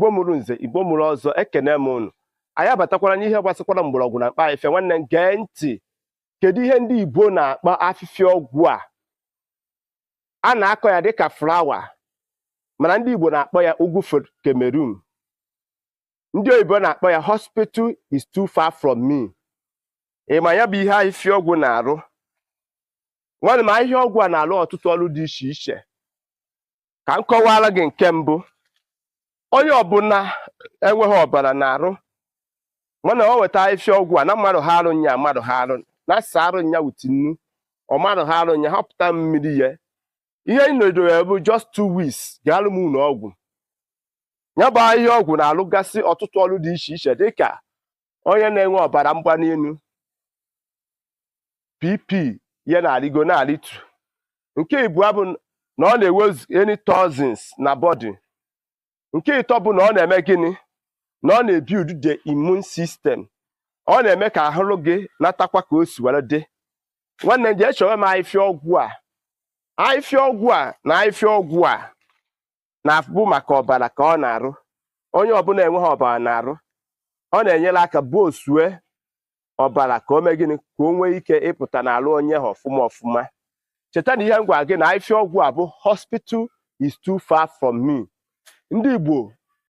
Igbo mụrụ nze, Igbo mụrụ ọzọ, ekene m unu. Anyị abatakwara n'ihe gbasakwara mgbọrọgwụ na mkpa ahịfịa. Nwanne m, gee ntị. Kedu ihe ndị Igbo na-akpọ afịfịa ọgwụ a? A na-akọ ya dịka flower, mana ndị Igbo na-akpọ ya ugwu Cameroon. Ndị oyibo na-akpọ ya "hospital is too far from me". Ị ma ya bụ ihe ahịfịa ọgwụ na-arụ? Nwanne m, ahịhịa ọgwụ a na-arụ ọtụtụ ọrụ dị iche iche. Ka m kọwara gị nke mbụ. Onye ọbụla enweghị ọbara na-arụ, nwanne, o weta ahịfịa ọgwụ a na mmadụ ha arụ nya, mmadụ ha arụ na asa arụ nya with nnu, ọ mmadụ ha arụ nya, hapụta mmiri ya. Ihe ị nọdoro ya bụ just 2 weeks, gaalụ m ụlọ ọgwụ. Ya bụ ahịhịa ọgwụ na-alụgasị ọtụtụ ọrụ dị iche iche, dịka onye na-enwe ọbara mgbali elu, BP ya na-arịgo na-arịtu. Nke ịbụọ bụ na ọ na-ewezu any toxins na body. Nke ịtọ bụ na ọ na-eme gịnị? Na ọ na-ebuild the immune system. Ọ na-eme ka ahụrụ gị natakwa ka o si were dị. Nwanne m, jee chọrọ m ahịfịa ọgwụ a. Ahịfịa ọgwụ a na ahịfịa ọgwụ a na-abụ maka ọbara ka ọ na-arụ. Onye ọbụla enweghị ọbara na-arụ, ọ na-enyere aka boosue ọbara ka o mee gịnị? Ka o nwee ike ịpụta n'alụ onye ha ọfụma ọfụma. Cheta na ihe m gwara gị na ahịfịa ọgwụ a bụ "hospital is too far from me". Ndị Igbo